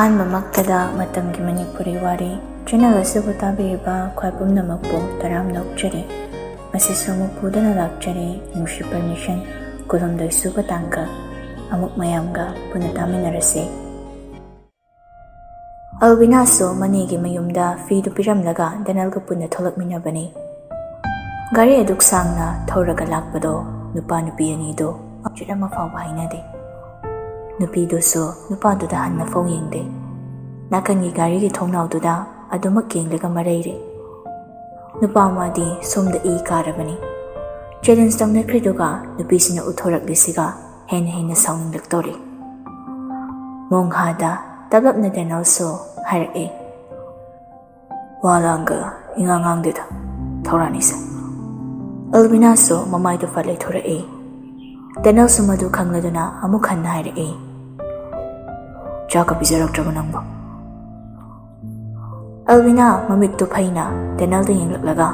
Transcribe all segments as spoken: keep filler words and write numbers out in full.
ꯑꯍꯥꯟꯕꯃꯛꯇꯗ ꯃꯇꯝꯒꯤ ꯃꯅꯤꯄꯨꯔꯤ ꯋꯥꯔꯤ ꯆꯦꯅꯦꯜ ꯑꯁꯤꯕꯨ ꯇꯥꯕꯤꯔꯤꯕ ꯈ꯭ꯋꯥꯏ ꯄꯨꯝꯅꯃꯛꯄꯨ ꯇꯔꯥꯝꯅ ꯑꯣꯛꯆꯔꯤ꯫ ꯉꯁꯤꯁꯨ ꯑꯃꯨꯛ ꯄꯨꯗꯨꯅ ꯂꯥꯛꯆꯔꯤ ꯅꯨꯡꯁꯤ ꯄꯔꯃꯤꯁꯟ, ꯀꯨꯟꯍꯨꯝꯗꯣꯏ ꯁꯨꯕ ꯇꯥꯡꯀꯛ꯫ ꯑꯃꯨꯛ ꯃꯌꯥꯝꯒ ꯄꯨꯟꯅ ꯇꯥꯃꯤꯟꯅꯔꯁꯤ꯫ ꯑꯜꯕꯤꯅꯥꯁꯨ ꯃꯅꯦꯒꯤ ꯃꯌꯨꯝꯗ ꯐꯤꯗꯨ ꯄꯤꯔꯝꯂꯒ ꯗꯦꯅꯦꯜꯒ ꯄꯨꯟꯅ ꯊꯣꯛꯂꯛꯃꯤꯟꯅꯕꯅꯤ꯫ ꯒꯥꯔꯤ ꯑꯗꯨꯛ ꯁꯥꯡꯅ ꯊꯧꯔꯒ ꯂꯥꯛꯄꯗꯣ ꯅꯨꯄꯥ ꯅꯨꯄꯤ ꯑꯅꯤꯗꯣ ꯃꯆꯤꯠ ꯑꯃ ꯐꯥꯎꯕ ꯍꯥꯏꯅꯗꯦ꯫ ꯅꯨꯄꯤꯗꯨꯁꯨ ꯅꯨꯄꯥꯗꯨꯗ ꯍꯟꯅ ꯐꯥꯎ ꯌꯦꯡꯗꯦ꯫ ꯅꯥꯀꯟꯒꯤ ꯒꯥꯔꯤꯒꯤ ꯊꯣꯡꯅꯥꯎꯗꯨꯗ ꯑꯗꯨꯃꯛ ꯌꯦꯡꯂꯒ ꯃꯔꯩꯔꯦ꯫ ꯅꯨꯄꯥ ꯑꯃꯗꯤ ꯁꯣꯝꯗ ꯏ ꯀꯥꯔꯕꯅꯤ꯫ ꯆꯦꯂꯦꯟꯖ ꯇꯧꯅꯈ꯭ꯔꯤꯗꯨꯒ ꯅꯨꯄꯤꯁꯤꯅ ꯎꯠꯊꯣꯔꯛꯂꯤꯁꯤꯒ ꯍꯦꯟꯅ ꯍꯦꯟꯅ ꯁꯥꯎꯅꯤꯡꯂꯛꯇꯧꯔꯦ꯫ ꯃꯣꯡꯍꯥꯗ ꯇꯞꯂꯞꯅ ꯗꯦꯅꯦꯜꯁꯨ ꯍꯥꯏꯔꯛꯑꯦ, "ꯋꯥ ꯂꯥꯡꯒ ꯏꯉꯥꯡ ꯉꯥꯡꯗꯦꯗ, ꯊꯧꯔꯥꯅꯤꯁꯦ꯫" ꯑꯜꯕꯤꯅꯥꯁꯨ ꯃꯃꯥꯏꯗꯨ ꯐꯠ ꯂꯩꯊꯣꯔꯛꯏ꯫ ꯗꯦꯅꯦꯜꯁꯨ ꯃꯗꯨ ꯈꯪꯂꯗꯨꯅ ꯑꯃꯨꯛ ꯍꯟꯅ ꯍꯥꯏꯔꯛꯏ, "ꯆꯥꯛꯀ ꯄꯤꯖꯔꯛꯇ꯭ꯔꯕ ꯅꯪꯕꯣ?" ꯑꯜꯕꯤꯅꯥ ꯃꯃꯤꯠꯇꯨ ꯐꯩꯅ ꯗꯦꯅꯦꯜꯗ ꯌꯦꯡꯂꯛꯂꯒ,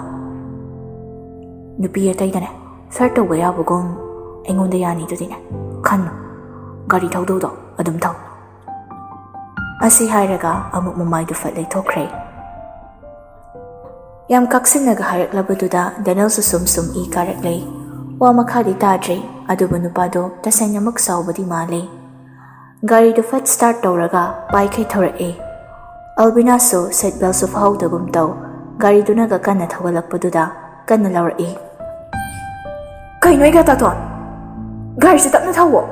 "ꯅꯨꯄꯤ ꯑꯇꯩꯗꯅꯦ ꯐ꯭ꯂꯔꯠ ꯇꯧꯕ ꯌꯥꯕꯒꯨꯝ ꯑꯩꯉꯣꯟꯗ ꯌꯥꯅꯤꯗꯨꯗꯤꯅꯦ ꯈꯟꯅꯨ꯫ ꯒꯥꯔꯤ ꯊꯧꯗꯧꯗꯣ ꯑꯗꯨꯝ ꯊꯧ꯫" ꯑꯁꯤ ꯍꯥꯏꯔꯒ ꯑꯃꯨꯛ ꯃꯃꯥꯏꯗꯨ ꯐꯠ ꯂꯩꯊꯣꯛꯈ꯭ꯔꯦ꯫ ꯌꯥꯝ ꯀꯛꯁꯤꯟꯅꯒ ꯍꯥꯏꯔꯛꯂꯕꯗꯨꯗ ꯗꯦꯅꯦꯜꯁꯨ ꯁꯨꯝ ꯁꯨꯝ ꯏ ꯀꯥꯔꯛꯂꯦ꯫ ꯋꯥ ꯃꯈꯥꯗꯤ ꯇꯥꯗ꯭ꯔꯦ, ꯑꯗꯨꯕꯨ ꯅꯨꯄꯥꯗꯣ ꯇꯁꯦꯡꯅꯃꯛ ꯁꯥꯎꯕꯗꯤ ꯃꯥꯜꯂꯦ꯫ ꯒꯥꯔꯤꯗꯨ ꯐꯠ ꯁ꯭ꯇꯥꯔꯠ ꯇꯧꯔꯒ ꯄꯥꯏꯈꯩ ꯊꯧꯔꯛꯑꯦ꯫ ꯑꯜꯕꯤꯅꯥꯁꯨ ꯁꯤꯠ ꯕꯦꯜꯁꯨ ꯐꯥꯍꯧꯗꯒꯨꯝ ꯇꯧ, ꯒꯥꯔꯤꯗꯨꯅꯒ ꯀꯟꯅ ꯊꯧꯒꯠꯂꯛꯄꯗꯨꯗ ꯀꯟꯅ ꯂꯥꯎꯔꯛꯏ, "ꯀꯩꯅꯣ ꯏꯒꯥꯇꯥꯊꯣꯟ? ꯒꯥꯔꯤꯁꯦ ꯇꯞꯅ ꯊꯧꯋꯣ!"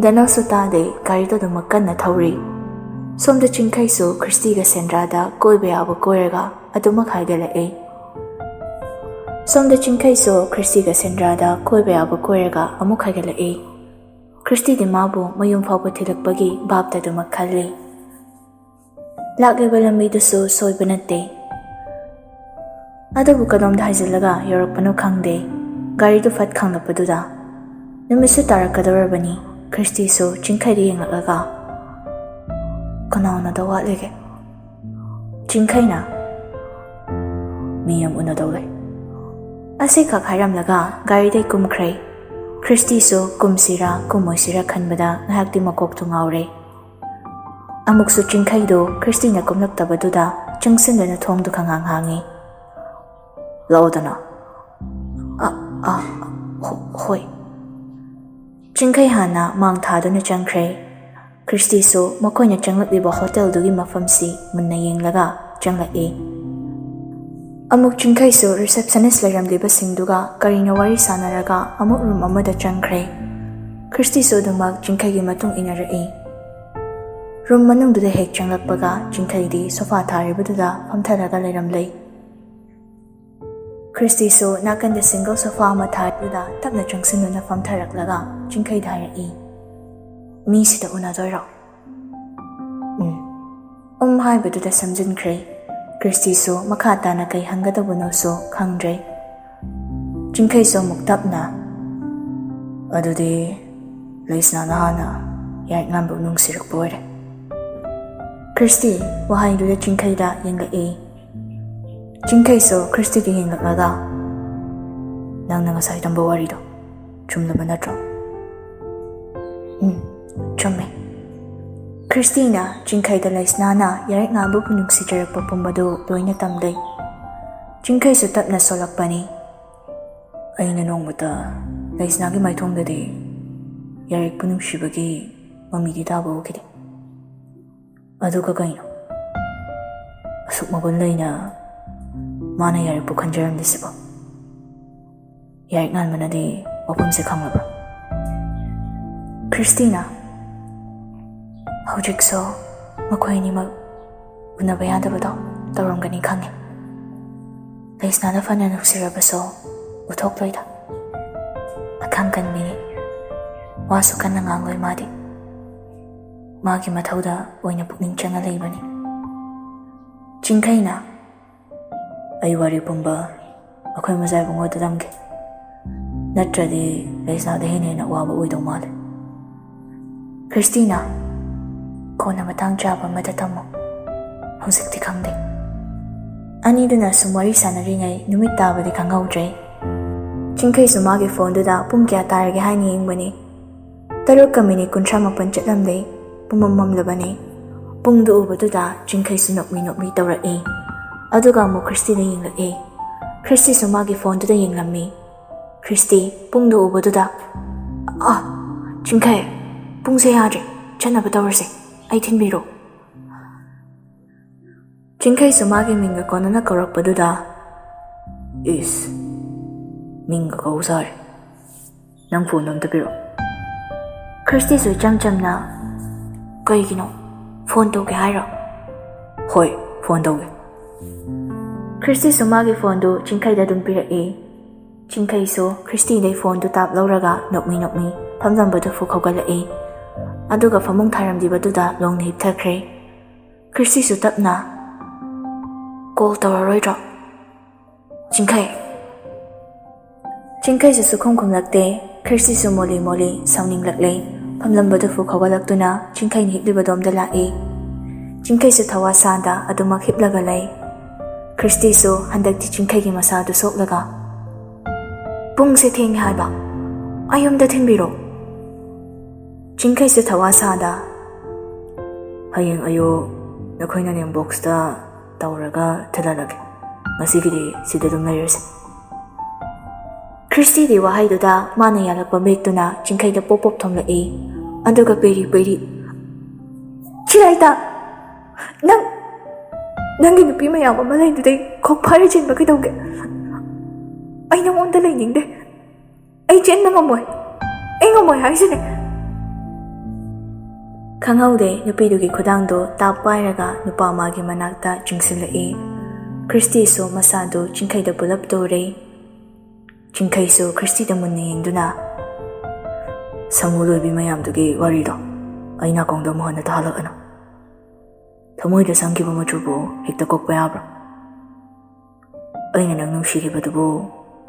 ꯗꯦꯅꯦꯜꯁꯨ ꯇꯥꯗꯦ, ꯒꯥꯔꯤꯗꯣ ꯑꯗꯨꯃꯛ ꯀꯟꯅ ꯊꯧꯔꯤ꯫ ꯁꯣꯝꯗ ꯆꯤꯡꯈꯩꯁꯨ ꯈ꯭ꯔꯤꯁꯇꯤꯒ ꯁꯦꯟꯗ꯭ꯔꯥꯗ ꯀꯣꯏꯕ ꯌꯥꯕ ꯀꯣꯏꯔꯒ ꯑꯗꯨꯃꯛ ꯍꯥꯏꯒꯠꯂꯛꯏ꯫ ꯁꯣꯝꯗ ꯆꯤꯡꯈꯩꯁꯨ ꯈ꯭ꯔꯤꯁꯇꯤꯒ ꯁꯦꯟꯗ꯭ꯔꯥꯗ ꯀꯣꯏꯕ ꯌꯥꯕ ꯀꯣꯏꯔꯒ ꯑꯃꯨꯛ ꯍꯥꯏꯒꯠꯂꯛꯏ꯫ ꯈ꯭ꯔꯤꯁꯇꯤꯗꯤ ꯃꯥꯕꯨ ꯃꯌꯨꯝ ꯐꯥꯎꯕ ꯊꯤꯜꯂꯛꯄꯒꯤ ꯚꯥꯞꯇ ꯑꯗꯨꯃꯛ ꯈꯜꯂꯤ꯫ ꯂꯥꯛꯂꯤꯕ ꯂꯝꯕꯤꯗꯨꯁꯨ ꯁꯣꯏꯕ ꯅꯠꯇꯦ꯫ ꯑꯗꯨꯕꯨ ꯀꯗꯣꯝꯗ ꯍꯥꯏꯖꯤꯜꯂꯒ ꯌꯧꯔꯛꯄꯅꯣ ꯈꯪꯗꯦ꯫ ꯒꯥꯔꯤꯗꯨ ꯐꯠ ꯈꯥꯡꯂꯛꯄꯗꯨꯗ ꯅꯨꯃꯤꯠꯁꯨ ꯇꯥꯔꯛꯀꯗꯧꯔꯕꯅꯤ꯫ ꯈ꯭ꯔꯤꯁꯇꯤꯁꯨ ꯆꯤꯡꯈꯩꯗ ꯌꯦꯡꯂꯛꯂꯒ, "ꯀꯅꯥ ꯎꯅꯗꯧ ꯋꯥꯠꯂꯤꯒꯦ?" ꯆꯤꯡꯈꯩꯅ, "ꯃꯤ ꯌꯥꯝ ꯎꯅꯗꯧ ꯂꯩ꯫" ꯑꯁꯤꯈꯛ ꯍꯥꯏꯔꯝꯂꯒ ꯒꯥꯔꯤꯗꯩ ꯀꯨꯝꯈ꯭ꯔꯦ꯫ ꯈ꯭ꯔꯤꯁꯇꯤꯁꯨ ꯀꯨꯝꯁꯤꯔꯥ ꯀꯨꯝꯃꯣꯏꯁꯤꯔꯥ ꯈꯟꯕꯗ ꯉꯥꯏꯍꯥꯛꯇꯤ ꯃꯀꯣꯛꯇꯨ ꯉꯥꯎꯔꯦ꯫ ꯑꯃꯨꯛꯁꯨ ꯆꯤꯡꯈꯩꯗꯨ ꯈ꯭ꯔꯤꯁꯇꯤꯅ ꯀꯨꯝꯂꯛꯇꯕꯗꯨꯗ ꯆꯪꯁꯤꯟꯗꯨꯅ ꯊꯣꯡꯗꯨ ꯈꯪꯍꯥꯡ ꯍꯥꯡꯉꯤ꯫ "ꯂꯥꯛꯑꯣꯗꯅ꯫" "ꯑ, ꯑ, ꯍꯣ-, ꯍꯣꯏ꯫" ꯆꯤꯡꯈꯩ ꯍꯥꯟꯅ ꯃꯥꯡ ꯊꯥꯗꯨꯅ ꯆꯪꯈ꯭ꯔꯦ꯫ ꯈ꯭ꯔꯤꯁꯇꯤꯁꯨ ꯃꯈꯣꯏꯅ ꯆꯪꯂꯛꯂꯤꯕ ꯍꯣꯇꯦꯜꯗꯨꯒꯤ ꯃꯐꯝꯁꯤ ꯃꯨꯟꯅ ꯌꯦꯡꯂꯒ ꯆꯪꯂꯛꯏ꯫ ꯑꯃꯨꯛ ꯆꯤꯡꯈꯩꯁꯨ receptionist ꯂꯩꯔꯝꯂꯤꯕꯁꯤꯡꯗꯨꯒ ꯀꯔꯤꯅꯣ ꯋꯥꯔꯤ ꯁꯥꯟꯅꯔꯒ ꯑꯃꯨꯛ room ꯑꯃꯗ ꯆꯪꯈ꯭ꯔꯦ꯫ ꯈ꯭ꯔꯤꯁꯇꯤꯁꯨ ꯑꯗꯨꯃꯛ ꯆꯤꯡꯈꯩꯒꯤ ꯃꯇꯨꯡ ꯏꯟꯅꯔꯛꯏ꯫ Room ꯃꯅꯨꯡꯗꯨꯗ ꯍꯦꯛ ꯆꯪꯂꯛꯄꯒ ꯆꯤꯡꯈꯩꯗꯤ sofa ꯊꯥꯔꯤꯕꯗꯨꯗ ꯐꯝꯊꯔꯒ ꯂꯩꯔꯝꯂꯦ꯫ ꯈ꯭ꯔꯤꯁꯇꯤꯁꯨ ꯅꯥꯀꯟꯗ single sofa ꯑꯃ ꯊꯥꯔꯤꯗꯨꯗ ꯇꯞꯅ ꯆꯪꯁꯤꯟꯗꯨꯅ ꯐꯝꯊꯔꯛꯂꯒ ꯆꯤꯡꯈꯩꯗ ꯍꯥꯏꯔꯛꯏ, "ꯃꯤꯁꯤꯗ ꯎꯅꯗꯣꯏꯔꯣ?" "ꯎꯝ꯫" "ꯎꯝ" ꯍꯥꯏꯕꯗꯨꯗ ꯁꯝꯖꯤꯟꯈ꯭ꯔꯦ꯫ ꯈ꯭ꯔꯤꯁꯇꯤꯁꯨ ꯃꯈꯥ ꯇꯥꯅ ꯀꯩ ꯍꯪꯒꯗꯕꯅꯣꯁꯨ ꯈꯪꯗ꯭ꯔꯦ꯫ ꯆꯤꯡꯈꯩꯁꯨ ꯑꯃꯨꯛ ꯇꯞꯅ, "ꯑꯗꯨꯗꯤ ꯂꯩꯁꯅꯥꯅ ꯍꯥꯟꯅ ꯌꯥꯏꯉꯥꯟꯕꯨ ꯅꯨꯡꯁꯤꯔꯛꯄ ꯑꯣꯏꯔꯦ꯫" ꯈ꯭ꯔꯤꯁꯇꯤ ꯋꯥꯍꯩꯗꯨꯗ ꯆꯤꯡꯈꯩꯗ ꯌꯦꯡꯂꯛꯏ꯫ ꯆꯤꯡꯈꯩꯁꯨ ꯈ꯭ꯔꯤꯁꯇꯤꯗ ꯌꯦꯡꯂꯛꯂꯒ, "ꯅꯪꯅ ꯉꯁꯥꯏ ꯇꯝꯕ ꯋꯥꯔꯤꯗꯣ ꯆꯨꯝꯂꯕ ꯅꯠꯇ꯭ꯔꯣ?" "ꯎꯝ, ꯆꯨꯝꯃꯦ꯫" ꯈ꯭ꯔꯤꯁꯇꯤꯅ ꯆꯤꯡꯈꯩꯗ ꯂꯩꯁꯅꯥꯅ ꯌꯥꯏꯉꯥꯟꯕꯕꯨ ꯅꯨꯡꯁꯤꯖꯔꯛꯄ ꯄꯨꯝꯕꯗꯨ ꯂꯣꯏꯅ ꯇꯝꯂꯦ꯫ ꯆꯤꯡꯈꯩꯁꯨ ꯇꯞꯅ ꯁꯣꯜꯂꯛꯄꯅꯤ꯫ "ꯑꯩꯅ ꯅꯣꯡꯃꯇ ꯂꯩꯁꯅꯥꯒꯤ ꯃꯥꯏꯊꯣꯡꯗꯗꯤ ꯌꯥꯏꯔꯤꯛꯄꯨ ꯅꯨꯡꯁꯤꯕꯒꯤ ꯃꯃꯤꯗꯤ ꯇꯥꯕ ꯎꯈꯤꯗꯦ꯫" "ꯑꯗꯨꯒ ꯀꯩꯅꯣ? ꯑꯁꯨꯛ ꯃꯒꯨꯟ ꯂꯩꯅ ꯃꯥꯅ ꯌꯥꯏꯔꯤꯛꯄꯨ ꯈꯟꯖꯔꯝꯂꯤꯁꯤꯕꯣ? ꯌꯥꯏꯉꯥꯟꯕꯅꯗꯤ ꯋꯥꯐꯝꯁꯦ ꯈꯪꯂꯕ꯭ꯔꯥ?" ꯈ꯭ꯔꯤꯁꯇꯤꯅ, "ꯍꯧꯖꯤꯛꯁꯨ ꯃꯈꯣꯏ ꯑꯅꯤꯃꯛ ꯎꯅꯕ ꯌꯥꯗꯕꯗꯣ ꯇꯧꯔꯝꯒꯅꯤ ꯈꯪꯉꯦ꯫ ꯂꯩꯁꯅꯥꯗ ꯐꯅ ꯅꯨꯡꯁꯤꯔꯕꯁꯨ ꯎꯊꯣꯛꯂꯣꯏꯗ꯫ ꯑꯈꯥꯡ ꯀꯟꯕꯤꯅꯤ꯫ ꯋꯥꯁꯨ ꯀꯟꯅ ꯉꯥꯡꯂꯣꯏ ꯃꯥꯗꯤ꯫ ꯃꯥꯒꯤ ꯃꯊꯧꯗ ꯑꯣꯏꯅ ꯄꯨꯛꯅꯤꯡ ꯆꯪꯅ ꯂꯩꯕꯅꯤ꯫" ꯆꯤꯡꯈꯩꯅ, "ꯑꯩ ꯋꯥꯔꯤ ꯄꯨꯝꯕ ꯑꯩꯈꯣꯏ ꯃꯖꯥ ꯏꯕꯨꯡꯉꯣꯗ ꯇꯝꯒꯦ꯫ ꯅꯠꯇ꯭ꯔꯗꯤ ꯂꯩꯁꯅꯥꯗ ꯍꯦꯟꯅ ꯍꯦꯟꯅ ꯑꯋꯥꯕ ꯑꯣꯏꯗꯧ ꯃꯥꯜꯂꯦ꯫" ꯈ꯭ꯔꯤꯁꯇꯤꯅ, "ꯀꯣꯟꯅ ꯃꯇꯥꯡ ꯆꯥꯕ ꯑꯃꯗ ꯇꯝꯃꯣ꯫ ꯍꯧꯖꯤꯛꯇꯤ ꯈꯪꯗꯦ꯫" ꯑꯅꯤꯗꯨꯅ ꯁꯨꯝ ꯋꯥꯔꯤ ꯁꯥꯟꯅꯔꯤꯉꯩ ꯅꯨꯃꯤꯠ ꯇꯥꯕꯗꯤ ꯈꯪꯍꯧꯗ꯭ꯔꯦ꯫ ꯆꯤꯡꯈꯩꯁꯨ ꯃꯥꯒꯤ phoneꯗꯨꯗ ꯄꯨꯡ ꯀꯌꯥ ꯇꯥꯔꯒꯦ ꯍꯥꯏꯅ ꯌꯦꯡꯕꯅꯤ꯫ ꯇꯔꯨꯛꯀ minute ꯀꯨꯟꯊ꯭ꯔꯥ ꯃꯥꯄꯟ ꯆꯠꯂꯝꯂꯦ꯫ ꯄꯨꯝꯃꯝ ꯃꯝꯂꯕꯅꯤ꯫ ꯄꯨꯡꯗꯨ ꯎꯕꯗꯨꯗ ꯆꯤꯡꯈꯩꯁꯨ ꯅꯣꯛꯃꯤ ꯅꯣꯛꯃꯤ ꯇꯧꯔꯛꯏ꯫ ꯑꯗꯨꯒ ꯑꯃꯨꯛ ꯈ꯭ꯔꯤꯁꯇꯤꯗ ꯌꯦꯡꯂꯛꯏ꯫ ꯈ꯭ꯔꯤꯁꯇꯤꯁꯨ ꯃꯥꯒꯤ ꯐꯣꯟꯗꯨꯗ ꯌꯦꯡꯂꯝꯃꯤ꯫ ꯈ꯭ꯔꯤꯁꯇꯤ ꯄꯨꯡꯗꯨ ꯎꯕꯗꯨꯗ, "ꯑꯥ, ꯆꯤꯡꯈꯩ, ꯄꯨꯡꯁꯦ ꯌꯥꯗ꯭ꯔꯦ, ꯆꯠꯅꯕ ꯇꯧꯔꯁꯦ, ꯑꯩ ꯊꯤꯟꯕꯤꯔꯣ?" ꯆꯤꯡꯈꯩꯁꯨ ꯃꯥꯒꯤ ꯃꯤꯡꯒ ꯀꯣꯟꯅꯅ ꯀꯧꯔꯛꯄꯗꯨꯗ, "ꯏꯁ, ꯃꯤꯡꯒ ꯀꯧ ꯁꯥꯔꯦ꯫ ꯅꯪ ꯐꯣꯟꯗꯣ ꯑꯝꯇ ꯄꯤꯔꯛꯑꯣ꯫" ꯈ꯭ꯔꯤꯁꯇꯤꯁꯨ ꯏꯆꯝ ꯆꯝꯅ, "ꯀꯩꯒꯤꯅꯣ? ꯐꯣꯟ ꯇꯧꯒꯦ ꯍꯥꯏꯔꯣ?" "ꯍꯣꯏ, ꯐꯣꯟ ꯇꯧꯒꯦ꯫" ꯈ꯭ꯔꯤꯁꯇꯤꯁꯨ ꯃꯥꯒꯤ ꯐꯣꯟꯗꯨ ꯆꯤꯡꯈꯩꯗ ꯑꯗꯨꯝ ꯄꯤꯔꯛꯏ꯫ ꯆꯤꯡꯈꯩꯁꯨ ꯈ꯭ꯔꯤꯁꯇꯤꯗꯩ ꯐꯣꯟꯗꯨ ꯇꯥꯞ ꯂꯧꯔꯒ ꯅꯣꯛꯃꯤ ꯅꯣꯛꯃꯤ ꯐꯝꯂꯝꯕꯗꯨ ꯐꯨꯛ ꯍꯧꯒꯠꯂꯛꯏ꯫ ꯑꯗꯨꯒ ꯐꯃꯨꯡ ꯊꯥꯔꯝꯂꯤꯕꯗꯨꯗ ꯂꯣꯡꯅ ꯍꯤꯞꯊꯈ꯭ꯔꯦ꯫ ꯈ꯭ꯔꯤꯁꯇꯤꯁꯨ ꯇꯞꯅ, "ꯀꯣꯜ ꯇꯧꯔꯔꯣꯏꯗ꯭ꯔꯣ, ꯆꯤꯡꯈꯩ?" ꯆꯤꯡꯈꯩꯁꯨ ꯁꯨꯈꯨꯝ ꯈꯨꯝꯂꯛꯇꯦ꯫ ꯈ꯭ꯔꯤꯁꯇꯤꯁꯨ ꯃꯣꯂꯤ ꯃꯣꯂꯤ ꯁꯥꯎꯅꯤꯡꯂꯛꯂꯦ꯫ ꯐꯝꯂꯝꯕꯗꯨ ꯐꯨꯛ ꯍꯧꯒꯠꯂꯛꯇꯨꯅ ꯆꯤꯡꯈꯩꯅ ꯍꯤꯞꯂꯤꯕꯗꯣꯝꯗ ꯂꯥꯛꯏ꯫ ꯆꯤꯡꯈꯩꯁꯨ ꯊꯋꯥ ꯁꯥꯗ ꯑꯗꯨꯃꯛ ꯍꯤꯞꯂꯒ ꯂꯩ꯫ ꯈ꯭ꯔꯤꯁꯇꯤꯁꯨ ꯍꯟꯗꯛꯇꯤ ꯆꯤꯡꯈꯩꯒꯤ ꯃꯁꯥꯗꯨ ꯁꯣꯛꯂꯒ, "ꯄꯨꯡꯁꯦ ꯊꯦꯡꯉꯦ ꯍꯥꯏꯕ, ꯑꯩ ꯌꯨꯝꯗ ꯊꯤꯟꯕꯤꯔꯣ꯫" ꯆꯤꯡꯈꯩꯁꯨ ꯊꯋꯥ ꯁꯥꯗ, "ꯍꯌꯦꯡ ꯑꯌꯨꯛ ꯅꯈꯣꯏ ꯅꯅꯦꯝꯕꯣꯛꯁꯇ ꯇꯧꯔꯒ ꯊꯤꯜꯍꯜꯂꯒꯦ꯫ ꯉꯁꯤꯒꯤꯗꯤ ꯁꯤꯗ ꯑꯗꯨꯝ ꯂꯩꯔꯁꯤ꯫" ꯈ꯭ꯔꯤꯁꯇꯤꯒꯤ ꯋꯥꯍꯩꯗꯨꯗ ꯃꯥꯅ ꯌꯥꯜꯂꯛꯄ ꯃꯤꯠꯇꯨꯅ ꯆꯤꯡꯈꯩꯗ ꯄꯣꯞ ꯄꯣꯞ ꯊꯣꯝꯂꯛꯏ꯫ ꯑꯗꯨꯒ ꯄꯩꯔꯤ ꯄꯩꯔꯤ, "ꯆꯤꯔꯥꯏꯇ, ꯅꯪ, ꯅꯪꯒꯤ ꯅꯨꯄꯤ ꯃꯌꯥꯝ ꯑꯃ ꯂꯩꯗꯨꯗꯩ ꯈꯣꯛ ꯐꯥꯔ ꯆꯦꯟꯕ ꯀꯩꯗꯧꯒꯦ? ꯑꯩ ꯅꯉꯣꯟꯗ ꯂꯩꯅꯤꯡꯗꯦ꯫ ꯑꯩ ꯆꯦꯟꯕ ꯉꯝꯃꯣꯏ꯫ ꯑꯩ ꯉꯝꯃꯣꯏ ꯍꯥꯏꯁꯤꯅꯦ꯫" ꯈꯪꯍꯧꯗꯦ, ꯅꯨꯄꯤꯗꯨꯒꯤ ꯈꯨꯗꯥꯡꯗꯣ ꯇꯥꯞ ꯄꯥꯏꯔꯒ ꯅꯨꯄꯥ ꯑꯃꯒꯤ ꯃꯅꯥꯛꯇ ꯆꯤꯡꯁꯤꯜꯂꯛꯏ꯫ ꯈ꯭ꯔꯤꯁꯇꯤꯁꯨ ꯃꯁꯥꯗꯨ ꯆꯤꯡꯈꯩꯗ ꯄꯨꯂꯞ ꯇꯨꯔꯦ꯫ ꯆꯤꯡꯈꯩꯁꯨ ꯈ꯭ꯔꯤꯁꯇꯤꯗ ꯃꯨꯟꯅ ꯌꯦꯡꯗꯨꯅ, "ꯁꯥꯃꯨ ꯂꯣꯏꯕꯤ ꯃꯌꯥꯝꯗꯨꯒꯤ ꯋꯥꯔꯤꯗꯣ ꯑꯩ ꯅꯥꯀꯣꯡꯗ ꯑꯃꯨꯛ ꯍꯟꯅ ꯇꯥꯍꯜꯂꯛꯀꯅꯨ꯫ ꯊꯃꯣꯏꯗ ꯆꯪꯈꯤꯕ ꯃꯆꯨꯕꯨ ꯍꯦꯛꯇ ꯀꯣꯛꯄ ꯌꯥꯕ꯭ꯔꯥ? ꯑꯩꯅ ꯅꯪ ꯅꯨꯡꯁꯤꯈꯤꯕꯗꯨꯕꯨ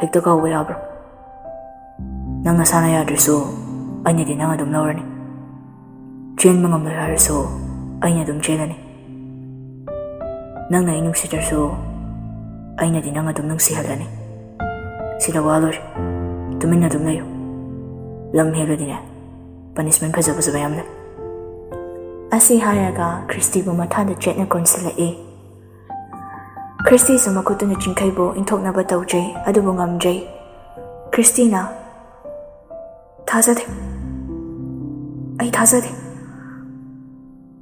ꯍꯦꯛꯇ ꯀꯥꯎꯕ ꯌꯥꯕ꯭ꯔꯥ? ꯅꯪ ꯅꯁꯥꯅ ꯌꯥꯗ꯭ꯔꯁꯨ ꯑꯩꯅꯗꯤ ꯅꯪ ꯑꯗꯨꯝ ꯂꯧꯔꯅꯤ꯫ ꯆꯦꯟꯕ ꯉꯝꯂꯣꯏ ꯍꯥꯏꯔꯁꯨ ꯑꯩꯅ ꯑꯗꯨꯝ ꯆꯦꯜꯂꯅꯤ꯫ ꯅꯪꯅ ꯑꯩ ꯅꯨꯡꯁꯤꯗ꯭ꯔꯁꯨ ꯑꯩꯅꯗꯤ ꯅꯪ ꯑꯗꯨꯝ ꯅꯨꯡꯁꯤꯍꯜꯂꯅꯤ꯫ ꯁꯤꯗ ꯋꯥ ꯂꯣꯏꯔꯦ꯫ ꯇꯨꯃꯤꯟꯅ ꯑꯗꯨꯝ ꯂꯩꯌꯨ꯫ ꯂꯝ ꯍꯦꯜꯂꯗꯤꯅꯦ, ꯄꯅꯤꯁꯃꯦꯟ ꯐꯖ ꯐꯖꯕ ꯌꯥꯝ ꯂꯩ꯫" ꯑꯁꯤ ꯍꯥꯏꯔꯒ ꯈ꯭ꯔꯤꯁꯇꯤꯕꯨ ꯃꯊꯥꯗ ꯆꯦꯠꯅ ꯀꯣꯟꯁꯤꯜꯂꯛꯏ꯫ ꯈ꯭ꯔꯤꯁꯇꯤꯁꯨ ꯃꯈꯨꯠꯇꯨꯅ ꯆꯤꯡꯈꯩꯕꯨ ꯏꯟꯊꯣꯛꯅꯕ ꯇꯧꯖꯩ, ꯑꯗꯨꯕꯨ ꯉꯝꯗ꯭ꯔꯦ꯫ ꯈ꯭ꯔꯤꯁꯇꯤꯅ, "ꯊꯥꯖꯗꯦ꯫ ꯑꯩ ꯊꯥꯖꯗꯦ꯫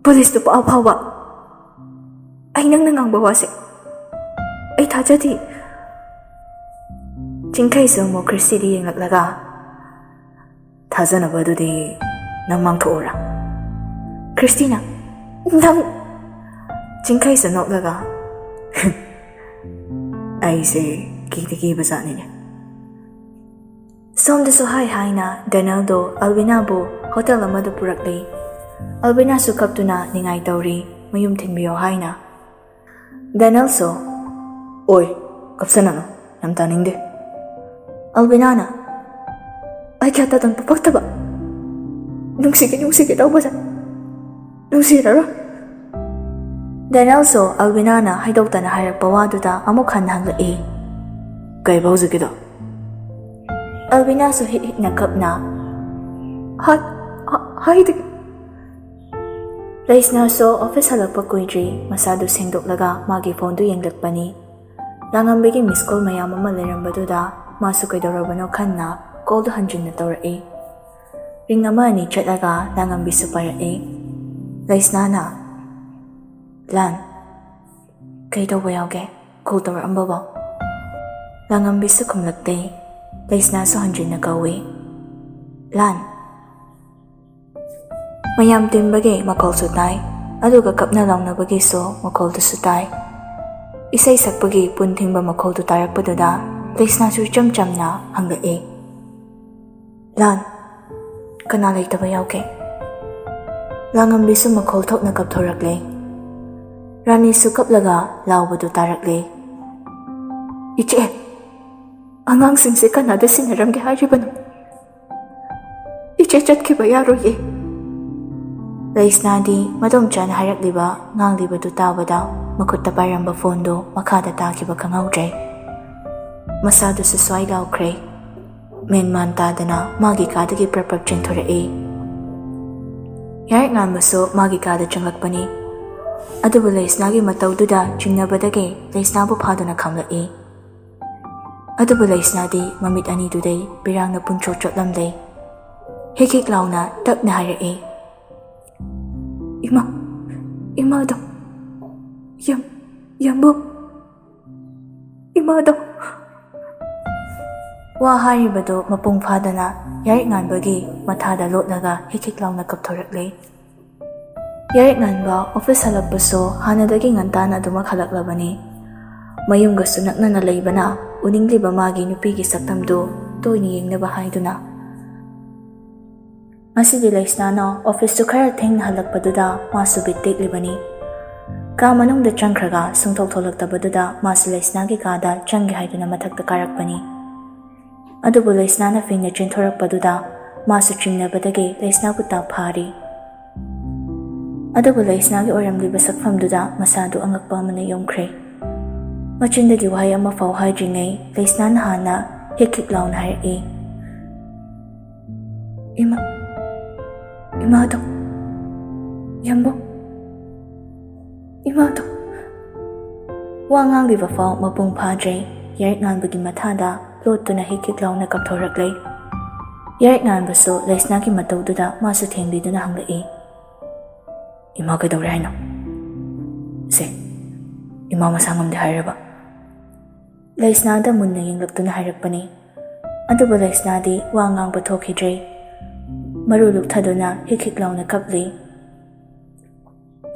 ꯄꯨꯂꯤꯁꯇꯨ ꯄꯥꯎ ꯐꯥꯎꯕ꯫ ꯑꯩ ꯅꯪꯅ ꯉꯥꯡꯕ ꯋꯥꯁꯦ ꯑꯩ ꯊꯥꯖꯗꯦ꯫" ꯆꯤꯡꯈꯩꯁꯨ ꯑꯃꯨꯛ ꯈ꯭ꯔꯤꯁꯇꯤꯗ ꯌꯦꯡꯂꯛꯂꯒ, "ꯊꯥꯖꯅꯕ ꯑꯗꯨꯗꯤ ꯅꯪ ꯃꯥꯡꯊꯣꯛꯎꯔꯥ?" ꯈ꯭ꯔꯤꯁꯇꯤꯅ, "ꯅꯪ!" ꯆꯤꯡꯈꯩꯁꯨ ꯅꯣꯛꯂꯒ, "ꯑꯩꯁꯦ ꯀꯤꯗꯤ ꯀꯤꯕ ꯖꯥꯠꯅꯤꯅꯦ꯫" ꯁꯣꯝꯗꯁꯨ ꯍꯥꯏ ꯍꯥꯏꯅ ꯗꯦꯅꯦꯜꯗꯣ ꯑꯜꯕꯤꯅꯥꯕꯨ ꯍꯣꯇꯦꯜ ꯑꯃꯗ ꯄꯨꯔꯛꯂꯤ꯫ ꯑꯜꯕꯤꯅꯥꯁꯨ ꯀꯞꯇꯨꯅ ꯅꯤꯡꯉꯥꯏ ꯇꯧꯔꯤ, ꯃꯌꯨꯝ ꯊꯤꯟꯕꯤꯌꯣ ꯍꯥꯏꯅ꯫ ꯗꯦꯅꯦꯜꯁꯨ, "ꯑꯣꯏ, ꯀꯞꯁꯟꯅꯅꯨ, ꯌꯥꯝ ꯇꯥꯅꯤꯡꯗꯦ꯫" ꯑꯜꯕꯤꯅꯥꯅ, "ꯑꯩ ꯀꯌꯥ ꯇꯥꯗꯣꯟ ꯄꯛꯇꯕ, ꯅꯨꯡꯁꯤꯒꯦ ꯅꯨꯡꯁꯤꯒꯦ ꯇꯧꯕꯁꯦ ꯅꯨꯡꯁꯤꯔꯔꯣꯏ꯫" ꯗꯦꯅꯦꯜꯁꯨ ꯑꯜꯕꯤꯅꯥꯅ ꯍꯥꯏꯗꯣꯛꯇꯅ ꯍꯥꯏꯔꯛꯄ ꯋꯥꯗꯨꯗ ꯑꯃꯨꯛ ꯍꯟꯅ ꯍꯪꯂꯛꯏ, "ꯀꯩꯕ ꯍꯧꯖꯤꯛꯀꯤꯗꯣ?" ꯑꯜꯕꯤꯅꯥꯁꯨ ꯍꯤꯛ ꯍꯤꯛꯅ ꯀꯞꯅ, "ꯍꯥꯏ, ꯍꯥꯏ, ꯍꯥꯏꯗꯦ꯫" ꯂꯩꯁꯅꯥꯁꯨ ꯑꯣꯐꯤꯁ ꯍꯜꯂꯛꯄ ꯀꯨꯏꯗ꯭ꯔꯤ, ꯃꯁꯥꯗꯨ ꯁꯦꯡꯗꯣꯛꯂꯒ ꯃꯥꯒꯤ ꯐꯣꯟꯗꯨ ꯌꯦꯡꯂꯛꯄꯅꯤ꯫ ꯂꯥꯡꯉꯝꯕꯤꯒꯤ ꯃꯤꯁ ꯀꯣꯜ ꯃꯌꯥꯝ ꯑꯃ ꯂꯩꯔꯝꯕꯗꯨꯗ ꯃꯥꯁꯨ ꯀꯩꯗꯧꯔꯕꯅꯣ ꯈꯟꯅ ꯀꯣꯜꯗꯨ ꯍꯟꯖꯤꯟꯅ ꯇꯧꯔꯛꯏ꯫ ꯔꯤꯡ ꯑꯃ ꯑꯅꯤ ꯆꯠꯂꯒ ꯂꯥꯡꯉꯝꯕꯤꯁꯨ ꯄꯥꯏꯔꯛꯏ꯫ ꯂꯩꯁꯅꯥꯅ, "ꯂꯥꯟ, ꯀꯩ ꯇꯧꯕ ꯌꯥꯎꯒꯦ? ꯀꯣꯜ ꯇꯧꯔꯛꯑꯝꯕꯕꯣ?" ꯂꯥꯡꯉꯝꯕꯤꯁꯨ ꯈꯨꯝꯂꯛꯇꯦ꯫ ꯂꯩꯁꯅꯥꯁꯨ ꯍꯟꯖꯤꯟꯅ ꯀꯧꯏ, "ꯂꯥꯟ?" ꯃꯌꯥꯝ ꯇꯤꯟꯕꯒꯤ ꯃꯈꯣꯜꯁꯨ ꯇꯥꯏ, ꯑꯗꯨꯒ ꯀꯞꯅ ꯂꯥꯎꯅꯕꯒꯤꯁꯨ ꯃꯈꯣꯜꯗꯨꯁꯨ ꯇꯥꯏ꯫ ꯏꯁꯩ ꯁꯛꯄꯒꯤ ꯄꯨꯟ ꯊꯤꯡꯕ ꯃꯈꯣꯜꯗꯨ ꯇꯥꯔꯛꯄꯗꯨꯗ ꯂꯩꯁꯅꯥꯁꯨ ꯏꯆꯝ ꯆꯝꯅ ꯍꯪꯂꯛꯏ, "ꯂꯥꯟ, ꯀꯅꯥ ꯂꯩꯇꯕ ꯌꯥꯎꯒꯦ?" ꯂꯥꯡꯉꯝꯕꯤꯁꯨ ꯃꯈꯣꯜ ꯊꯣꯛꯅ ꯀꯞꯊꯣꯔꯛꯂꯦ꯫ ꯔꯥꯅꯤꯁꯨ ꯀꯞꯂꯒ ꯂꯥꯎꯕꯗꯨ ꯇꯥꯔꯛꯂꯦ, "ꯏꯆꯦ, ꯑꯉꯥꯡꯁꯤꯡꯁꯦ ꯀꯅꯥꯗ ꯁꯤꯟꯅꯔꯝꯒꯦ ꯍꯥꯏꯔꯤꯕꯅꯣ? ꯏꯆꯦ ꯆꯠꯈꯤꯕ ꯌꯥꯔꯣꯏꯌꯦ꯫" ꯂꯩꯁꯅꯥꯗꯤ ꯃꯗꯣꯝꯆꯥꯅ ꯍꯥꯏꯔꯛꯂꯤꯕ, ꯉꯥꯡꯂꯤꯕꯗꯨ ꯇꯥꯕꯗ ꯃꯈꯨꯠꯇ ꯄꯥꯏꯔꯝꯕ ꯐꯣꯟꯗꯨ ꯃꯈꯥꯗ ꯇꯥꯈꯤꯕ ꯈꯪꯍꯧꯗ꯭ꯔꯦ꯫ ꯃꯁꯥꯗꯨꯁꯨ ꯁ꯭ꯋꯥꯏ ꯂꯥꯎꯈ꯭ꯔꯦ꯫ ꯃꯦꯟꯃꯥꯟ ꯇꯥꯗꯅ ꯃꯥꯒꯤ ꯀꯥꯗꯒꯤ ꯄ꯭ꯔꯞ ꯄ꯭ꯔꯞ ꯆꯦꯟꯊꯣꯔꯛꯏ꯫ ꯌꯥꯏꯔꯛ ꯉꯥꯟꯕꯁꯨ ꯃꯥꯒꯤ ꯀꯥꯗ ꯆꯪꯂꯛꯄꯅꯤ꯫ ꯑꯗꯨꯕꯨ ꯂꯩꯁꯅꯥꯒꯤ ꯃꯇꯧꯗꯨꯗ ꯆꯤꯡꯅꯕꯗꯒꯤ ꯂꯩꯁꯅꯥꯕꯨ ꯐꯥꯗꯨꯅ ꯈꯥꯝꯂꯛꯏ꯫ ꯑꯗꯨꯕꯨ ꯂꯩꯁꯅꯥꯗꯤ ꯃꯃꯤꯠ ꯑꯅꯤꯗꯨꯗꯩ ꯄꯤꯔꯥꯡꯅ ꯄꯨꯡꯆꯣꯠ ꯆꯣꯠꯂꯝꯂꯦ꯫ ꯍꯤꯛ ꯍꯤꯛ ꯂꯥꯎꯅ ꯇꯞꯅ ꯍꯥꯏꯔꯛꯏ, "ꯏꯃꯥ, ꯏꯃꯥꯗꯣ, ꯌꯥꯝ, ꯌꯥꯝꯕꯨ, ꯏꯃꯥꯗꯣ!" ꯋꯥ ꯍꯥꯏꯔꯤꯕꯗꯨ ꯃꯄꯨꯡ ꯐꯥꯗꯅ ꯌꯥꯏꯔꯛ ꯉꯥꯟꯕꯒꯤ ꯃꯊꯥꯗ ꯂꯣꯠꯂꯒ ꯍꯤꯛ ꯍꯤꯛ ꯂꯥꯎꯅ ꯀꯞꯊꯣꯔꯛꯂꯦ꯫ ꯌꯥꯏꯔꯛ ꯉꯥꯟꯕ ꯑꯣꯐꯤꯁ ꯍꯜꯂꯛꯄꯁꯨ ꯍꯥꯟꯅꯗꯒꯤ ꯉꯟꯇꯥꯅ ꯑꯗꯨꯃꯛ ꯍꯜꯂꯛꯂꯕꯅꯤ꯫ ꯃꯌꯨꯝꯒꯁꯨ ꯅꯛꯅꯅ ꯂꯩꯕꯅ ꯎꯅꯤꯡꯂꯤꯕ ꯃꯥꯒꯤ ꯅꯨꯄꯤꯒꯤ ꯁꯛꯇꯝꯗꯨ ꯇꯣꯏꯅ ꯌꯦꯡꯅꯕ ꯍꯥꯏꯗꯨꯅ꯫ ꯉꯁꯤꯗꯤ ꯂꯩꯁꯅꯥꯅ ꯑꯣꯐꯤꯁꯇꯨ ꯈꯔ ꯊꯦꯡꯅ ꯍꯜꯂꯛꯄꯗꯨꯗ ꯃꯥꯁꯨ ꯕꯤꯠ ꯇꯦꯛꯂꯤꯕꯅꯤ꯫ ꯀꯥ ꯃꯅꯨꯡꯗ ꯆꯪꯈ꯭ꯔꯒ ꯁꯨꯡꯊꯣꯛ ꯊꯣꯛꯂꯛꯇꯕꯗꯨꯗ ꯃꯥꯁꯨ ꯂꯩꯁꯅꯥꯒꯤ ꯀꯥꯗ ꯆꯪꯒꯦ ꯍꯥꯏꯗꯨꯅ ꯃꯊꯛꯇ ꯀꯥꯔꯛꯄꯅꯤ꯫ ꯑꯗꯨꯕꯨ ꯂꯩꯁꯅꯥꯅ ꯐꯤꯡꯅ ꯆꯦꯟꯊꯣꯔꯛꯄꯗꯨꯗ ꯃꯥꯁꯨ ꯆꯤꯡꯅꯕꯗꯒꯤ ꯂꯩꯁꯅꯥꯕꯨ ꯇꯥꯞ ꯐꯥꯔꯤ꯫ ꯑꯗꯨꯕꯨ ꯂꯩꯁꯅꯥꯒꯤ ꯑꯣꯏꯔꯝꯂꯤꯕ ꯁꯛꯐꯝꯗꯨꯗ ꯃꯁꯥꯗꯨ ꯑꯉꯛꯄ ꯑꯃꯅ ꯌꯣꯝꯈ꯭ꯔꯦ꯫ ꯃꯆꯤꯟꯗꯒꯤ ꯋꯥꯍꯩ ꯑꯃꯐꯥꯎ ꯍꯥꯏꯗ꯭ꯔꯤꯉꯩ ꯂꯩꯁꯅꯥꯅ ꯍꯥꯟꯅ ꯍꯤꯛ ꯍꯤꯛ ꯂꯥꯎꯅ ꯍꯥꯏꯔꯛꯏ, "ꯏꯃꯥ, ꯏꯃꯥꯗꯣ, ꯌꯥꯝꯕꯨ, ꯏꯃꯥꯗꯣ!" ꯋꯥ ꯉꯥꯡꯂꯤꯕ ꯐꯥꯎ ꯃꯄꯨꯡ ꯐꯥꯗ꯭ꯔꯦ꯫ ꯌꯥꯏꯔꯛ ꯉꯥꯟꯕꯒꯤ ꯃꯊꯥꯗ ꯂꯣꯠꯇꯨꯅ ꯍꯤꯛ ꯍꯤꯛ ꯂꯥꯎꯅ ꯀꯞꯊꯣꯔꯛꯂꯦ꯫ ꯌꯥꯏꯔꯛ ꯉꯥꯟꯕꯁꯨ ꯂꯩꯁꯅꯥꯒꯤ ꯃꯇꯧꯗꯨꯗ ꯃꯥꯁꯨ ꯊꯦꯝꯕꯤꯗꯨꯅ ꯍꯪꯂꯛꯏ, "ꯏꯃꯥ ꯀꯩꯗꯧꯔꯦ ꯍꯥꯏꯅꯣ? ꯁꯦ, ꯏꯃꯥ ꯃꯁꯥ ꯉꯝꯗꯦ ꯍꯥꯏꯔꯕ?" ꯂꯩꯁꯅꯥꯗ ꯃꯨꯟꯅ ꯌꯦꯡꯂꯛꯇꯨꯅ ꯍꯥꯏꯔꯛꯄꯅꯤ꯫ ꯑꯗꯨꯕꯨ ꯂꯩꯁꯅꯥꯗꯤ ꯋꯥ ꯉꯥꯡꯕ ꯊꯣꯛꯈꯤꯗ꯭ꯔꯦ꯫ ꯃꯔꯨ ꯂꯨꯛꯊꯗꯨꯅ ꯍꯤꯛ ꯍꯤꯛ ꯂꯥꯎꯅ ꯀꯞꯂꯤ꯫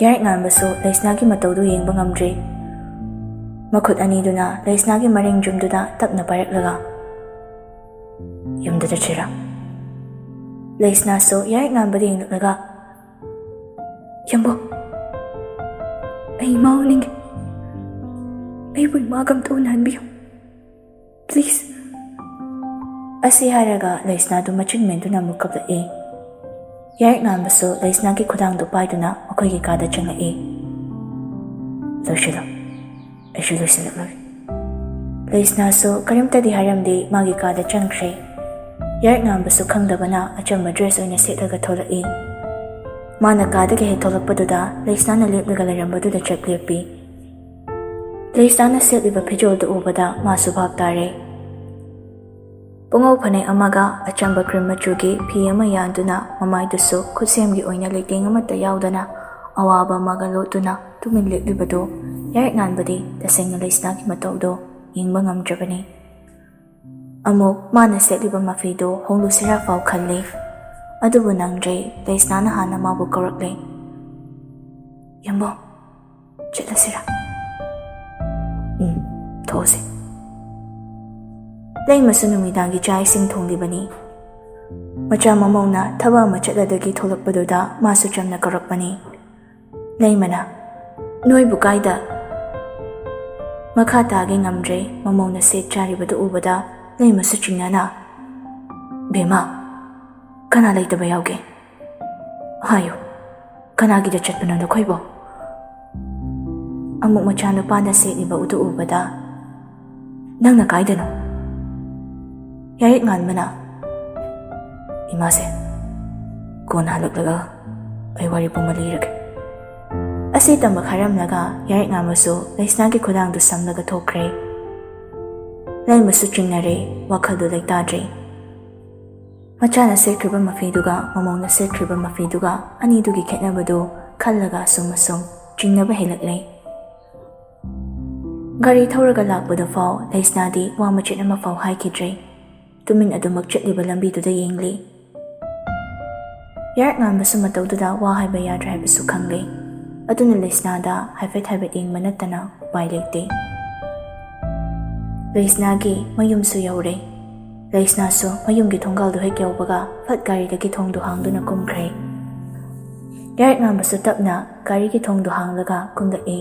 ꯌꯥꯏꯔꯛ ꯉꯥꯟꯕꯁꯨ ꯂꯩꯁꯅꯥꯒꯤ ꯃꯇꯧꯗꯨ ꯌꯦꯡꯕ ꯉꯝꯗ꯭ꯔꯦ꯫ ꯃꯈꯨꯠ ꯑꯅꯤꯗꯨꯅ ꯂꯩꯁꯅꯥꯒꯤ ꯃꯔꯦꯡ ꯖꯨꯝꯗꯨꯗ ꯇꯞꯅ ꯄꯥꯏꯔꯛꯂꯒ, "ꯌꯨꯝꯗ ꯆꯠꯁꯤꯔꯥ?" ꯂꯩꯁꯅꯥꯁꯨ ꯌꯥꯏꯔꯛ ꯉꯥꯟꯕꯗ ꯌꯦꯡꯂꯛꯂꯒ, "ꯌꯥꯝꯕꯨ, ꯑꯩ ꯏꯃꯥ ꯎꯅꯤꯡꯉꯦ꯫ ꯑꯩꯕꯨ ꯏꯃꯥꯒ ꯑꯝꯇ ꯎꯅꯍꯟꯕꯤꯌꯨ, please." ꯑꯁꯤ ꯍꯥꯏꯔꯒ ꯂꯩꯁꯅꯥꯗꯨ ꯃꯆꯤꯟ ꯃꯦꯟꯗꯨꯅ ꯑꯃꯨꯛ ꯀꯞꯂꯛꯏ꯫ ꯌꯥꯏꯔꯛ ꯉꯥꯟꯕꯁꯨ ꯂꯩꯁꯅꯥꯒꯤ ꯈꯨꯗꯥꯡꯗꯨ ꯄꯥꯏꯗꯨꯅ ꯃꯈꯣꯏꯒꯤ ꯀꯥꯗ ꯆꯪꯂꯛꯏ꯫ "ꯂꯣꯏꯁꯤꯜꯂꯣ, ꯑꯩꯁꯨ ꯂꯣꯏꯁꯤꯜꯂꯛꯂꯒꯦ꯫" ꯂꯩꯁꯅꯥꯁꯨ ꯀꯔꯤꯝꯇꯗꯤ ꯍꯥꯏꯔꯝꯗꯦ, ꯃꯥꯒꯤ ꯀꯥꯗ ꯆꯪꯈ꯭ꯔꯦ꯫ ꯌꯥꯏꯔꯛ ꯉꯥꯟꯕꯁꯨ ꯈꯪꯗꯕꯅ ꯑꯆꯝꯕ ꯗ꯭ꯔꯦꯁ ꯑꯣꯏꯅ ꯁꯦꯠꯂꯒ ꯊꯣꯛꯂꯛꯏ꯫ ꯃꯥꯅ ꯀꯥꯗꯒꯤ ꯍꯦꯛ ꯊꯣꯛꯂꯛꯄꯗꯨꯗ ꯂꯩꯁꯅꯥꯅ ꯂꯦꯞꯂꯒ ꯂꯩꯔꯝꯕꯗꯨꯗ ꯆꯞ ꯂꯦꯞꯄꯤ꯫ ꯂꯩꯁꯅꯥꯅ ꯁꯦꯠꯂꯤꯕ ꯐꯤꯖꯣꯜꯗꯨ ꯎꯕꯗ ꯃꯥꯁꯨ ꯚꯥꯞ ꯇꯥꯔꯦ꯫ ꯄꯨꯉꯧ ꯐꯅꯦꯛ ꯑꯃꯒ ꯑꯆꯝꯕ ꯀ꯭ꯔꯤꯝ ꯃꯆꯨꯒꯤ ꯐꯤ ꯑꯃ ꯌꯥꯟꯗꯨꯅ, ꯃꯃꯥꯏꯗꯨꯁꯨ ꯈꯨꯠꯁꯦꯝꯒꯤ ꯑꯣꯏꯅ ꯂꯩꯇꯦꯡ ꯑꯃꯠꯇ ꯌꯥꯎꯗꯅ, ꯑꯋꯥꯕ ꯑꯃꯒ ꯂꯣꯠꯇꯨꯅ ꯇꯨꯃꯤꯟ ꯂꯦꯞꯂꯤꯕꯗꯨ ꯌꯥꯔꯤꯛꯉꯥꯟꯕꯗꯤ ꯇꯁꯦꯡꯅ ꯂꯩꯁꯅꯥꯒꯤ ꯃꯇꯧꯗꯨ ꯌꯦꯡꯕ ꯉꯝꯗ꯭ꯔꯕꯅꯤ꯫ ꯑꯃꯨꯛ ꯃꯥꯅ ꯁꯦꯠꯂꯤꯕ ꯃꯐꯤꯗꯨ ꯍꯣꯡꯂꯨꯁꯤꯔꯥ ꯐꯥꯎ ꯈꯜꯂꯤ꯫ ꯑꯗꯨꯕꯨ ꯅꯪꯗ꯭ꯔꯦ꯫ ꯂꯩꯁꯅꯥꯅ ꯍꯥꯟꯅ ꯃꯥꯕꯨ ꯀꯧꯔꯛꯂꯦ꯫ "ꯌꯦꯡꯕꯣ, ꯆꯠꯂꯁꯤꯔꯥ?" "ꯎꯝ, ꯊꯣꯛꯑꯁꯤ꯫" ꯂꯩꯃꯁꯨ ꯅꯨꯃꯤꯗꯥꯡꯒꯤ ꯆꯥꯛ ꯏꯁꯤꯡ ꯊꯣꯡꯂꯤꯕꯅꯤ꯫ ꯃꯆꯥ ꯃꯃꯧꯅ ꯊꯕꯛ ꯑꯃ ꯆꯠꯂꯗꯒꯤ ꯊꯣꯛꯂꯛꯄꯗꯨꯗ ꯃꯥꯁꯨ ꯆꯝꯅ ꯀꯧꯔꯛꯄꯅꯤ꯫ ꯂꯩꯃꯅ, "ꯅꯣꯏꯕꯨ ꯀꯥꯏꯗ?" ꯃꯈꯥ ꯇꯥꯒꯦ ꯉꯝꯗ꯭ꯔꯦ꯫ ꯃꯃꯧꯅ ꯁꯦꯠ ꯆꯥꯔꯤꯕꯗꯨ ꯎꯕꯗ ꯂꯩꯃꯁꯨ ꯆꯤꯡꯅꯅ, "ꯕꯦꯝꯃ, ꯀꯅꯥ ꯂꯩꯇꯕ ꯌꯥꯎꯒꯦ? ꯍꯥꯏꯌꯨ, ꯀꯅꯥꯒꯤꯗ ꯆꯠꯄꯅꯣ ꯅꯈꯣꯏꯕꯣ?" ꯑꯃꯨꯛ ꯃꯆꯥꯅꯨꯄꯥꯅ ꯁꯦꯠꯂꯤꯕ ꯎꯗꯨ ꯎꯕꯗ, "ꯅꯪꯅ ꯀꯥꯏꯗꯅꯣ?" ꯌꯥꯔꯤꯛꯉꯥꯟꯕꯅ, "ꯏꯃꯥꯁꯦ, ꯀꯣꯟꯅ ꯍꯜꯂꯛꯂꯒ ꯑꯩ ꯋꯥꯔꯤ ꯄꯨꯝꯕ ꯂꯤꯔꯒꯦ꯫" ꯑꯁꯤ ꯇꯝꯕ ꯈꯥꯔꯝꯂꯒ ꯌꯥꯔꯤꯛꯉꯥꯟꯕꯁꯨ ꯂꯩꯁꯅꯥꯒꯤ ꯈꯨꯗꯥꯡꯗꯨ ꯁꯝꯂꯒ ꯊꯣꯛꯈ꯭ꯔꯦ꯫ ꯂꯩꯃꯁꯨ ꯆꯤꯡꯅꯔꯦ, ꯋꯥꯈꯜꯗꯨ ꯂꯩꯇꯥꯗ꯭ꯔꯦ꯫ ꯃꯆꯥꯅ ꯁꯦꯠꯈ꯭ꯔꯤꯕ ꯃꯐꯤꯗꯨꯒ ꯃꯃꯧꯅ ꯁꯦꯠꯈ꯭ꯔꯤꯕ ꯃꯐꯤꯗꯨꯒ ꯑꯅꯤꯗꯨꯒꯤ ꯈꯦꯠꯅꯕꯗꯨ ꯈꯜꯂꯒ ꯑꯁꯨꯝ ꯑꯁꯨꯝ ꯆꯤꯡꯅꯕ ꯍꯦꯜꯂꯛꯂꯦ꯫ ꯒꯥꯔꯤ ꯊꯧꯔꯒ ꯂꯥꯛꯄꯗ ꯐꯥꯎ ꯂꯩꯁꯅꯥꯗꯤ ꯋꯥ ꯃꯆꯦꯠ ꯑꯃ ꯐꯥꯎ ꯍꯥꯏꯈꯤꯗ꯭ꯔꯦ꯫ ꯇꯨꯃꯤꯟ ꯑꯗꯨꯃꯛ ꯆꯠꯂꯤꯕ ꯂꯝꯕꯤꯗꯨꯗ ꯌꯦꯡꯂꯤ꯫ ꯌꯥꯔꯛꯉꯥꯟꯕꯁꯨ ꯃꯇꯧꯗꯨꯗ ꯋꯥ ꯍꯥꯏꯕ ꯌꯥꯗ꯭ꯔꯦ ꯍꯥꯏꯕꯁꯨ ꯈꯪꯂꯦ꯫ ꯑꯗꯨꯅ ꯂꯩꯁꯅꯥꯗ ꯍꯥꯏꯐꯦꯠ ꯍꯥꯏꯐꯦꯠ ꯌꯦꯡꯕ ꯅꯠꯇꯅ ꯎꯄꯥꯏ ꯂꯩꯇꯦ꯫ ꯂꯩꯁꯅꯥꯒꯤ ꯃꯌꯨꯝꯁꯨ ꯌꯧꯔꯦ꯫ ꯂꯩꯁꯅꯥꯁꯨ ꯃꯌꯨꯝꯒꯤ ꯊꯣꯡꯒꯥꯜꯗꯨ ꯍꯦꯛ ꯌꯧꯕꯒ ꯐꯠ ꯒꯥꯔꯤꯗꯒꯤ ꯊꯣꯡꯗꯨ ꯍꯥꯡꯗꯨꯅ ꯀꯨꯝꯈ꯭ꯔꯦ꯫ ꯌꯥꯔꯛꯉꯥꯟꯕꯁꯨ ꯇꯞꯅ ꯒꯥꯔꯤꯒꯤ ꯊꯣꯡꯗꯨ ꯍꯥꯡꯂꯒ ꯀꯨꯝꯂꯛꯏ꯫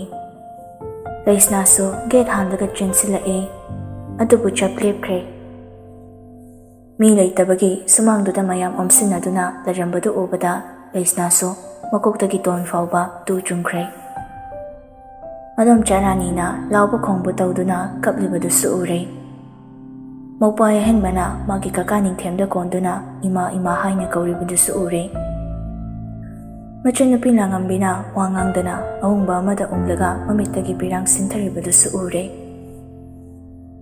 ꯂꯩꯁꯅꯥꯁꯨ ꯒꯦꯠ ꯍꯥꯡꯂꯒ ꯆꯦꯟꯁꯤꯜꯂꯛꯏ꯫ ꯑꯗꯨꯕꯨ ꯆꯞ ꯂꯦꯞꯈ꯭ꯔꯦ꯫ ꯃꯤ ꯂꯩꯇꯕꯒꯤ ꯁꯨꯃꯥꯡꯗꯨꯗ ꯃꯌꯥꯝ ꯑꯣꯝꯁꯤꯟꯅꯗꯨꯅ ꯂꯩꯔꯝꯕꯗꯨ ꯎꯕꯗ ꯂꯩꯁꯅꯥꯁꯨ ꯃꯀꯣꯛꯇꯒꯤ ꯇꯣꯟ ꯐꯥꯎꯕ ꯇꯨ ꯆꯨꯡꯈ꯭ꯔꯦ꯫ ꯃꯗꯣꯝꯆꯥ ꯔꯥꯅꯤꯅ ꯂꯥꯎꯕ ꯈꯣꯡꯕ ꯇꯧꯗꯨꯅ ꯀꯞꯂꯤꯕꯗꯨꯁꯨ ꯎꯔꯦ꯫ ꯃꯧꯄ꯭ꯋꯥ ꯑꯍꯟꯕꯅ ꯃꯥꯒꯤ ꯀꯀꯥ ꯅꯤꯡꯊꯦꯝꯗ ꯀꯣꯟꯗꯨꯅ "ꯏꯃꯥ, ꯏꯃꯥ" ꯍꯥꯏꯅ ꯀꯧꯔꯤꯕꯗꯨꯁꯨ ꯎꯔꯦ꯫ ꯃꯆꯟꯅꯨꯄꯤ ꯂꯥꯡꯉꯝꯕꯤꯅ ꯋꯥ ꯉꯥꯡꯗꯅ ꯑꯍꯣꯡꯕ ꯑꯃꯗ ꯎꯪꯂꯒ ꯃꯃꯤꯠꯇꯒꯤ ꯄꯤꯔꯥꯡ ꯁꯤꯟꯊꯔꯤꯕꯗꯨꯁꯨ ꯎꯔꯦ꯫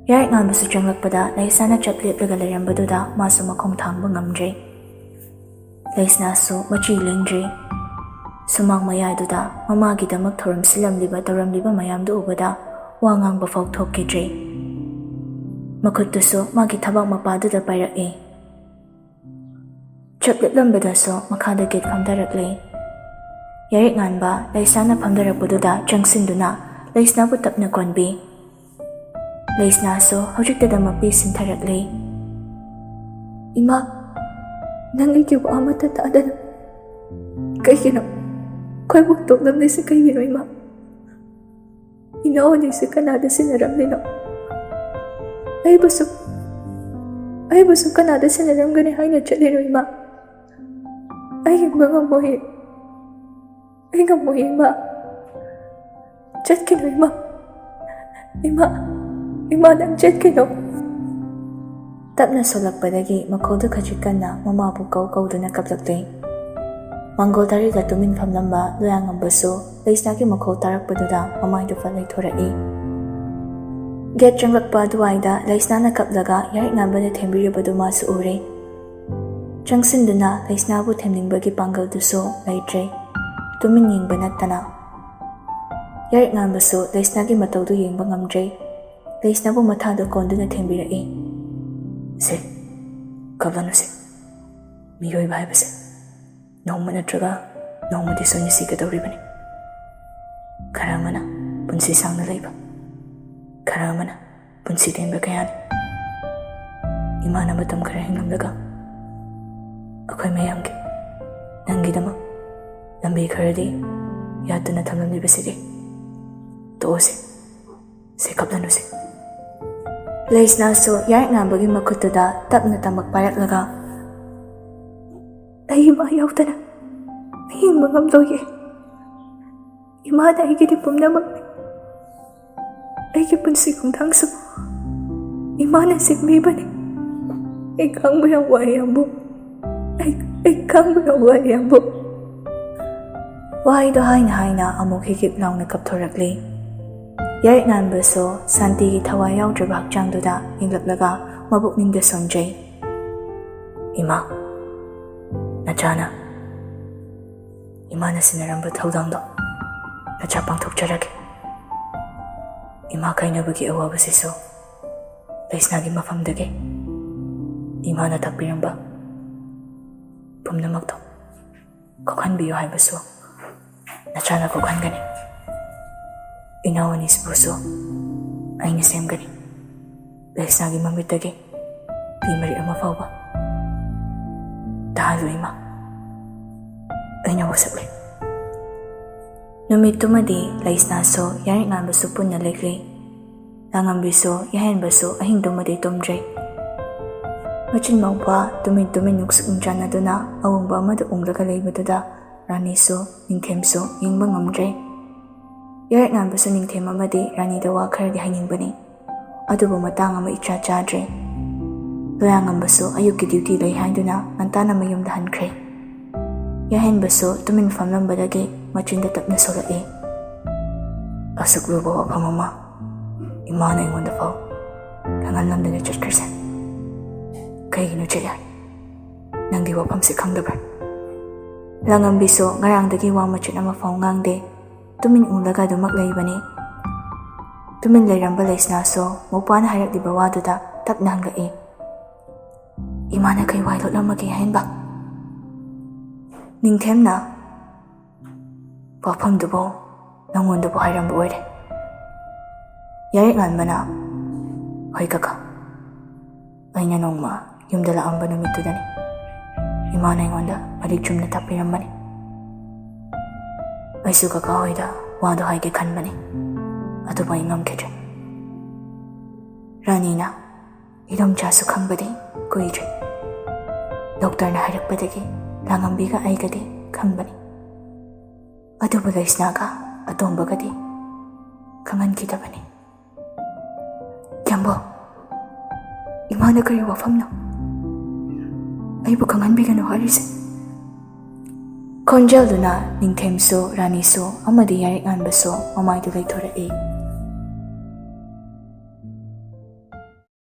ꯌꯥꯔꯤꯛ ꯉꯥꯟꯕꯁꯨ ꯆꯪꯂꯛꯄꯗ ꯂꯩꯁꯥꯅ ꯆꯞ ꯂꯦꯞꯂꯒ ꯂꯩꯔꯝꯕꯗꯨꯗ ꯃꯥꯁꯨ ꯃꯈꯣꯡ ꯊꯥꯡꯕ ꯉꯝꯗ꯭ꯔꯦ꯫ ꯂꯩꯁꯅꯥꯁꯨ ꯃꯆꯤ ꯂꯦꯡꯗ꯭ꯔꯤ꯫ ꯁꯨꯃꯥꯡ ꯃꯌꯥꯏꯗꯨꯗ ꯃꯃꯥꯒꯤꯗꯃꯛ ꯊꯧꯔꯝ ꯁꯤꯜꯂꯝꯂꯤꯕ ꯇꯧꯔꯝꯂꯤꯕ ꯃꯌꯥꯝꯗꯨ ꯎꯕꯗ ꯋꯥ ꯉꯥꯡꯕ ꯐꯥꯎ ꯊꯣꯛꯈꯤꯗ꯭ꯔꯦ꯫ ꯃꯈꯨꯠꯇꯨꯁꯨ ꯃꯥꯒꯤ ꯊꯕꯥꯛ ꯃꯄꯥꯗꯨꯗ ꯄꯥꯏꯔꯛꯏ꯫ ꯆꯞ ꯂꯦꯞꯂꯝꯕꯗꯁꯨ ꯃꯈꯥꯗ ꯒꯦꯠ ꯐꯝꯊꯔꯛꯂꯦ꯫ ꯌꯥꯔꯤꯛ ꯉꯥꯟꯕ ꯂꯩꯁꯅꯥꯅ ꯐꯝꯊꯔꯛꯄꯗꯨꯗ ꯆꯪꯁꯤꯟꯗꯨꯅ ꯂꯩꯁꯅꯥꯕꯨ ꯇꯞꯅ ꯀꯣꯟꯕꯤ꯫ ꯂꯩꯁꯅꯥꯁꯨ ꯍꯧꯖꯤꯛꯇꯗꯃꯛꯇꯤ ꯁꯤꯟꯊꯔꯛꯂꯦ꯫ "ꯏꯃꯥ, ꯅꯪ ꯑꯩꯒꯤ ꯋꯥ ꯑꯃꯠꯇ ꯇꯥꯗꯅ ꯀꯩꯒꯤꯅꯣ? ꯑꯩꯈꯣꯏꯕꯨ ꯇꯣꯛꯂꯝꯂꯤꯁꯤ ꯀꯩꯒꯤꯅꯣ, ꯏꯃꯥ? ꯏꯅꯥꯎ ꯑꯅꯤꯁꯤ ꯀꯅꯥꯗ ꯁꯤꯟꯅꯔꯝꯂꯤꯅꯣ? ꯑꯩꯕꯨꯁꯨ, ꯑꯩꯕꯨꯁꯨ ꯀꯅꯥꯗ ꯁꯤꯟꯅꯔꯝꯒꯅꯤ ꯍꯥꯏꯅ ꯆꯠꯂꯤꯅꯣ, ꯏꯃꯥ? ꯑꯩ ꯍꯤꯡꯕ ꯉꯝꯃꯣꯏꯌꯦ꯫ ꯑꯩ ꯉꯝꯃꯣꯏꯌꯦ, ꯏꯃꯥ꯫ ꯆꯠꯈꯤꯅꯨ, ꯏꯃꯥ꯫ ꯏꯃꯥ, ꯏꯃꯥ, ꯅꯪ ꯆꯠꯈꯤꯅꯨ꯫" ꯇꯞꯅ ꯁꯣꯜꯂꯛꯄꯗꯒꯤ ꯃꯈꯣꯜꯗꯨ ꯈꯖꯤꯛ ꯀꯟꯅ ꯃꯃꯥꯕꯨ ꯀꯧ ꯀꯧꯗꯨꯅ ꯀꯞꯂꯛꯂꯦ꯫ ꯃꯥꯡꯒꯣꯜ ꯇꯥꯔꯤꯒ ꯇꯨꯃꯤꯟ ꯐꯝꯂꯝꯕ ꯂꯣꯌꯥꯉꯝꯕꯁꯨ ꯂꯩꯁꯅꯥꯒꯤ ꯃꯈꯣꯜ ꯇꯥꯔꯛꯄꯗꯨꯗ ꯃꯃꯥꯏꯗꯨ ꯐꯠ ꯂꯩꯊꯣꯔꯛꯏ꯫ ꯒꯦꯠ ꯆꯪꯂꯛꯄ ꯑꯗꯨꯋꯥꯏꯗ ꯂꯩꯁꯅꯥꯅ ꯀꯞꯂꯒ ꯌꯥꯔꯤꯛ ꯉꯥꯟꯕꯅ ꯊꯦꯝꯕꯤꯔꯤꯕꯗꯨ ꯃꯥꯁꯨ ꯎꯔꯦ꯫ ꯆꯪꯁꯤꯟꯗꯨꯅ ꯂꯩꯁꯅꯥꯕꯨ ꯊꯦꯝꯅꯤꯡꯕꯒꯤ ꯄꯥꯡꯒꯜꯗꯨꯁꯨ ꯂꯩꯇ꯭ꯔꯦ꯫ ꯇꯨꯃꯤꯟ ꯌꯦꯡꯕ ꯅꯠꯇꯅ꯫ ꯌꯥꯔꯤꯛ ꯉꯥꯟꯕꯁꯨ ꯂꯩꯁꯅꯥꯒꯤ ꯃꯇꯧꯗꯨ ꯌꯦꯡꯕ ꯉꯝꯗ꯭ꯔꯦ꯫ ꯂꯩꯁꯅꯥꯕꯨ ꯃꯊꯥꯗ ꯀꯣꯟꯗꯨꯅ ꯊꯦꯝꯕꯤꯔꯛꯏ꯫ "ꯁꯦ, ꯀꯞꯂꯅꯨꯁꯦ꯫ ꯃꯤꯑꯣꯏꯕ ꯍꯥꯏꯕꯁꯦ ꯅꯣꯡꯃ ꯅꯠꯇ꯭ꯔꯒ ꯅꯣꯡꯃꯗꯤ ꯁꯣꯏꯅ ꯁꯤꯒꯗꯧꯔꯤꯕꯅꯤ꯫ ꯈꯔ ꯑꯃꯅ ꯄꯨꯟꯁꯤ ꯁꯥꯡꯅ ꯂꯩꯕ, ꯈꯔ ꯑꯃꯅ ꯄꯨꯟꯁꯤ ꯇꯦꯟꯕ ꯀꯌꯥꯅꯤ꯫ ꯏꯃꯥꯅ ꯃꯇꯝ ꯈꯔ ꯍꯤꯡꯂꯝꯂꯒ ꯑꯩꯈꯣꯏ ꯃꯌꯥꯝꯒꯤ, ꯅꯪꯒꯤꯗꯃꯛ ꯂꯝꯕꯤ ꯈꯔꯗꯤ ꯌꯥꯠꯇꯨꯅ ꯊꯝꯂꯝꯂꯤꯕꯁꯤꯗꯤ꯫ ꯇꯣꯛꯑꯣꯁꯦ, ꯁꯦ, ꯀꯞꯂꯅꯨꯁꯦ꯫" ꯂꯩꯁꯅꯥꯁꯨ ꯌꯥꯔꯤꯛ ꯉꯥꯟꯕꯒꯤ ꯃꯈꯨꯠꯇꯨꯗ ꯇꯞꯅ ꯇꯃꯛ ꯄꯥꯏꯔꯛꯂꯒ, "ꯑꯩ ꯏꯃꯥ ꯌꯥꯎꯗꯅ ꯑꯩ ꯍꯤꯡꯕ ꯉꯝꯂꯣꯏꯌꯦ꯫ ꯏꯃꯥꯅ ꯑꯩꯒꯤꯗꯤ ꯄꯨꯝꯅꯃꯛꯅꯤ꯫ ꯑꯩꯒꯤ ꯄꯨꯟꯁꯤ ꯈꯣꯡꯊꯥꯡꯁꯨ ꯏꯃꯥꯅ ꯁꯦꯝꯕꯤꯕꯅꯤ꯫ ꯑꯩ ꯈꯥꯡꯕ ꯌꯥꯝ ꯋꯥꯏ, ꯌꯥꯝꯕꯨ꯫ ꯑꯩ, ꯑꯩ ꯈꯥꯡꯕ ꯌꯥꯝ ꯋꯥꯏ, ꯌꯥꯝꯕꯨ꯫ ꯋꯥꯍꯩꯗꯣ ꯍꯥꯏꯅ ꯍꯥꯏꯅ ꯑꯃꯨꯛ ꯍꯤꯛ ꯍꯤꯛ ꯂꯥꯎꯅ ꯀꯞꯊꯣꯔꯛꯂꯤ꯫ ꯌꯥꯏꯔꯤꯛ ꯉꯥꯟꯕꯁꯨ ꯁꯥꯟꯇꯤꯒꯤ ꯊꯋꯥꯏ ꯌꯥꯎꯗ꯭ꯔꯕ ꯍꯛꯆꯥꯡꯗꯨꯗ ꯌꯦꯡꯂꯛꯂꯒ ꯃꯕꯨꯛꯅꯤꯡꯗ ꯁꯣꯟꯖꯩ꯫ "ꯏꯃꯥ, ꯅꯆꯥꯅ ꯏꯃꯥꯅ ꯁꯤꯟꯅꯔꯝꯕ ꯊꯧꯗꯥꯡꯗꯣ ꯅꯆꯥ ꯄꯥꯡꯊꯣꯛꯆꯔꯒꯦ꯫ ꯏꯃꯥ ꯀꯥꯏꯅꯕꯒꯤ ꯑꯋꯥꯕꯁꯤꯁꯨ ꯂꯩꯁꯅꯥꯒꯤ ꯃꯐꯝꯗꯒꯤ ꯏꯃꯥꯅ ꯇꯥꯛꯄꯤꯔꯝꯕ ꯄꯨꯝꯅꯃꯛꯇꯣ ꯀꯣꯛꯍꯟꯕꯤꯌꯨ ꯍꯥꯏꯕꯁꯨ ꯅꯆꯥꯅ ꯀꯣꯛꯍꯟꯒꯅꯤ꯫ ꯏꯅꯥꯎ ꯑꯅꯤꯁꯤꯕꯨꯁꯨ ꯑꯩꯅ ꯁꯦꯝꯒꯅꯤ꯫ ꯂꯩꯁꯅꯥꯒꯤ ꯃꯃꯤꯠꯇꯒꯤ ꯄꯤ ꯃꯔꯤꯛ ꯑꯃ ꯐꯥꯎꯕ ꯇꯥꯍꯜꯂꯨ ꯏꯃꯥ꯫ ꯑꯩꯅ ꯋꯥꯁꯛꯂꯦ꯫" ꯅꯨꯃꯤꯠꯇꯨꯃꯗꯤ ꯂꯩꯁꯅꯥꯁꯨ ꯌꯥꯏꯔꯤꯛ ꯉꯥꯟꯕꯁꯨ ꯄꯨꯟꯅ ꯂꯦꯛꯂꯤ꯫ ꯂꯥꯡꯉꯝꯕꯤꯁꯨ ꯌꯥꯏꯍꯟꯕꯁꯨ ꯑꯍꯤꯡꯗꯨꯃꯗꯤ ꯇꯨꯝꯗ꯭ꯔꯦ꯫ ꯃꯆꯤꯟ ꯃꯧꯄꯥ ꯇꯨꯃꯤꯟ ꯇꯨꯃꯤꯟ ꯅꯨꯡꯁꯤꯛ ꯅꯨꯡꯆꯥꯟꯅꯗꯨꯅ ꯑꯋꯣꯡꯕ ꯑꯃꯗ ꯎꯪꯂꯒ ꯂꯩꯕꯗꯨꯗ ꯔꯥꯅꯤꯁꯨ ꯅꯤꯡꯊꯦꯝꯁꯨ ꯌꯦꯡꯕ ꯉꯝꯗ꯭ꯔꯦ꯫ ꯌꯥꯏꯔꯤꯛ ꯉꯥꯟꯕꯁꯨ ꯅꯤꯡꯊꯦꯝ ꯑꯃꯗꯤ ꯔꯥꯅꯤꯗ ꯋꯥ ꯈꯔꯗꯤ ꯍꯥꯏꯅꯤꯡꯕꯅꯤ꯫ ꯑꯗꯨꯕꯨ ꯃꯇꯥꯡ ꯑꯃ ꯏꯆꯥ ꯆꯥꯗ꯭ꯔꯦ꯫ ꯂꯣꯌꯥꯉꯝꯕꯁꯨ ꯑꯌꯨꯛꯀꯤ ꯗ꯭ꯌꯨꯇꯤ ꯂꯩ ꯍꯥꯏꯗꯨꯅ ꯉꯟꯇꯥꯅ ꯃꯌꯨꯝꯗ ꯍꯟꯈ꯭ꯔꯦ꯫ ꯌꯥꯏꯍꯟꯕꯁꯨ ꯇꯨꯃꯤꯟ ꯐꯝꯂꯝꯕꯗꯒꯤ ꯃꯆꯤꯟꯗ ꯇꯞꯅ ꯁꯣꯜꯂꯛꯏ꯫ "ꯑꯁꯨꯛ ꯂꯨꯕ ꯋꯥꯐꯝ ꯑꯃ ꯏꯃꯥꯅ ꯑꯩꯉꯣꯟꯗ ꯐꯥꯎ ꯈꯪꯍꯜꯂꯝꯗꯅ ꯆꯠꯈ꯭ꯔꯤꯁꯦ ꯀꯩꯒꯤꯅꯣ, ꯆꯦ? ꯅꯪꯗꯤ ꯋꯥꯐꯝꯁꯦ ꯈꯪꯗꯕ꯭ꯔꯥ?" ꯂꯥꯡꯉꯝꯕꯤꯁꯨ ꯉꯔꯥꯡꯗꯒꯤ ꯋꯥ ꯃꯆꯦꯠ ꯑꯃ ꯐꯥꯎ ꯉꯥꯡꯗꯦ꯫ ꯇꯨꯃꯤꯟ ꯎꯪꯂꯒ ꯑꯗꯨꯃꯛ ꯂꯩꯕꯅꯤ꯫ ꯇꯨꯃꯤꯟ ꯂꯩꯔꯝꯕ ꯂꯩꯁꯅꯥꯁꯨ ꯃꯧꯄꯥꯅ ꯍꯥꯏꯔꯛꯂꯤꯕ ꯋꯥꯗꯨꯗ ꯇꯞꯅ ꯍꯪꯂꯛꯏ꯫ "ꯏꯃꯥꯅ ꯀꯩ ꯋꯥꯏ ꯂꯣꯠꯂꯝꯃꯒꯦ ꯍꯥꯏꯍꯟꯕ?" ꯅꯤꯡꯊꯦꯝꯅ ꯋꯥꯐꯝꯗꯨꯕꯨ ꯅꯉꯣꯟꯗꯕꯨ ꯍꯥꯏꯔꯝꯕ ꯑꯣꯏꯔꯦ꯫ ꯌꯥꯏꯔꯤꯛ ꯉꯥꯟꯕꯅ, "ꯍꯣꯏ ꯀꯀꯥ, ꯑꯩꯅ ꯅꯣꯡꯃ ꯌꯨꯝꯗ ꯂꯥꯛꯑꯝꯕ ꯅꯨꯃꯤꯠꯇꯨꯗꯅꯤ ꯏꯃꯥꯅ ꯑꯩꯉꯣꯟꯗ ꯃꯔꯤꯛ ꯆꯨꯝꯅ ꯇꯥꯛꯄꯤꯔꯝꯕꯅꯤ꯫ ꯑꯩꯁꯨ ꯀꯀꯥ ꯍꯣꯏꯗ ꯋꯥꯗꯣ ꯍꯥꯏꯒꯦ ꯈꯟꯕꯅꯤ, ꯑꯗꯨꯕꯨ ꯑꯩ ꯉꯝꯈꯤꯗ꯭ꯔꯦ꯫" ꯔꯥꯅꯤꯅ, "ꯏꯗꯣꯝꯆꯥꯁꯨ ꯈꯪꯕꯗꯤ ꯀꯨꯏꯗ꯭ꯔꯤ꯫ ꯗꯣꯛꯇꯔꯅ ꯍꯥꯏꯔꯛꯄꯗꯒꯤ ꯂꯥꯡꯉꯝꯕꯤꯒ ꯑꯩꯒꯗꯤ ꯈꯪꯕꯅꯤ꯫ ꯑꯗꯨꯕꯨ ꯂꯩꯁꯅꯥꯒ ꯑꯇꯣꯝꯕꯒꯗꯤ ꯈꯪꯍꯟꯈꯤꯗꯕꯅꯤ꯫" "ꯀꯦꯝꯕꯣ, ꯏꯃꯥꯅ ꯀꯔꯤ ꯋꯥꯐꯝꯅꯣ ꯑꯩꯕꯨ ꯈꯪꯍꯟꯕꯤꯒꯅꯨ ꯍꯥꯏꯔꯤꯁꯦ?" ꯈꯣꯟꯖꯦꯜꯗꯨꯅ ꯅꯤꯡꯊꯦꯝꯁꯨ, ꯔꯥꯅꯤꯁꯨ ꯑꯃꯗꯤ ꯌꯥꯔꯤꯛꯉꯥꯟꯕꯁꯨ ꯃꯃꯥꯏꯗꯨ ꯂꯩꯊꯣꯔꯛꯏ꯫